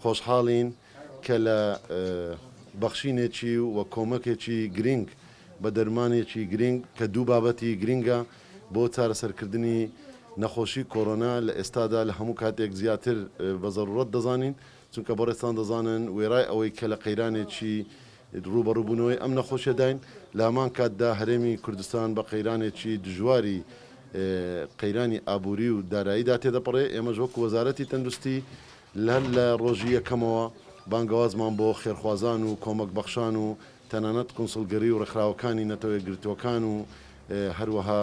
خۆشحاڵین کە لە بەخشینێکی و کۆمەکێکی گرینگ بە دەرمانێکی گرینگ کە دوو بابەتی گرینگە بۆ چارەسەرکردنی نەخۆشی کۆرۆنا لە ئێستادا لە هەموو کاتێک زیاتر بە زەروڕەت دەزانین چونکە بەڕێزتان دەزانن وێڕای ئەوەی کە لە قەیرانێکی ڕووبەڕووبوونەوەی ئەم نەخۆشیەداین، لە هەمان کاتدا هەرێمی کوردستان بە قەیرانێکی دژواری قەیرانی ئابووری و داراییدا تێدەپەڕێ، ئێمەش وەکو وەزارەتی تەندروستی هەر لە ڕۆژی یەکەمەوە بانگەوازمان بۆ خێرخوازان و کۆمەک بەخشان و تەنانەت قونسڵگەری و ڕێکخراوەکانی نەتەوەیەکگرتووەکان و هەروەها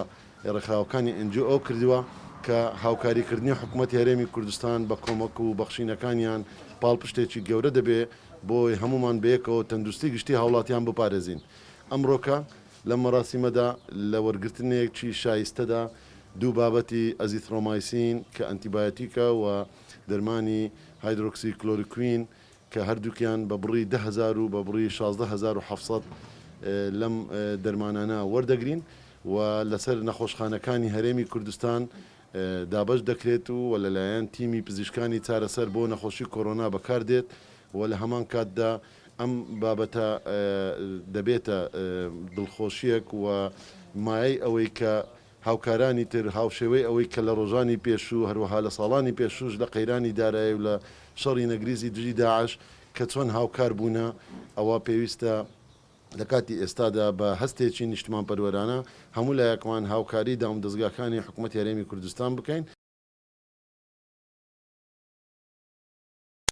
ڕێکخراوەکانی NGO کردووە کە هاوکاریکردنی حکومەتی هەرێمی کوردستان بە کۆمەک و بەخشینەکانیان پاڵپشتێکی گەورە دەبێ بۆی هەموومان بەیەکەوە تەندروستی گشتی هاوڵاتیان بپارێزین. ئەمڕۆکە لەم مەراسیمەدا لە وەرگرتنێکی شایستەدا دوو بابەتی ئەزیثرۆمایسین کە ئەنتیبایۆتیکە و دەرمانی هایدرۆکسی کلۆریکوین کە هەردووکیان بە بڕی 10,000 و بە بڕی 16,700 لەم دەرمانانە وەردەگرین و لەسەر نەخۆشخانەکانی هەرێمی کوردستان دابەش دەکرێت و لەلایەن تیمی پزیشکانی چارەسەر بۆ نەخۆشی کۆرۆنا بەکاردێت و لە هەمان کاتدا ئەم بابەتە دەبێتە دڵخۆشییەک و مایەی ئەوەی کە هاوکارانی تر هاوشێوەی ئەوەی کە لە ڕۆژانی پێشوو هەروەها لە ساڵانی پێشووش لە قەیرانی دارایی و لە شەڕی نەگریسی دژی داعش کە چۆن هاوکار بوونە ئەوا پێویستە لە کاتی ئێستادا بە هەستێکی نیشتمانپەروەرانە هەموو لایەکمان هاوکاری دامودەزگاکانی حکومەتی هەرێمی کوردستان بکەین.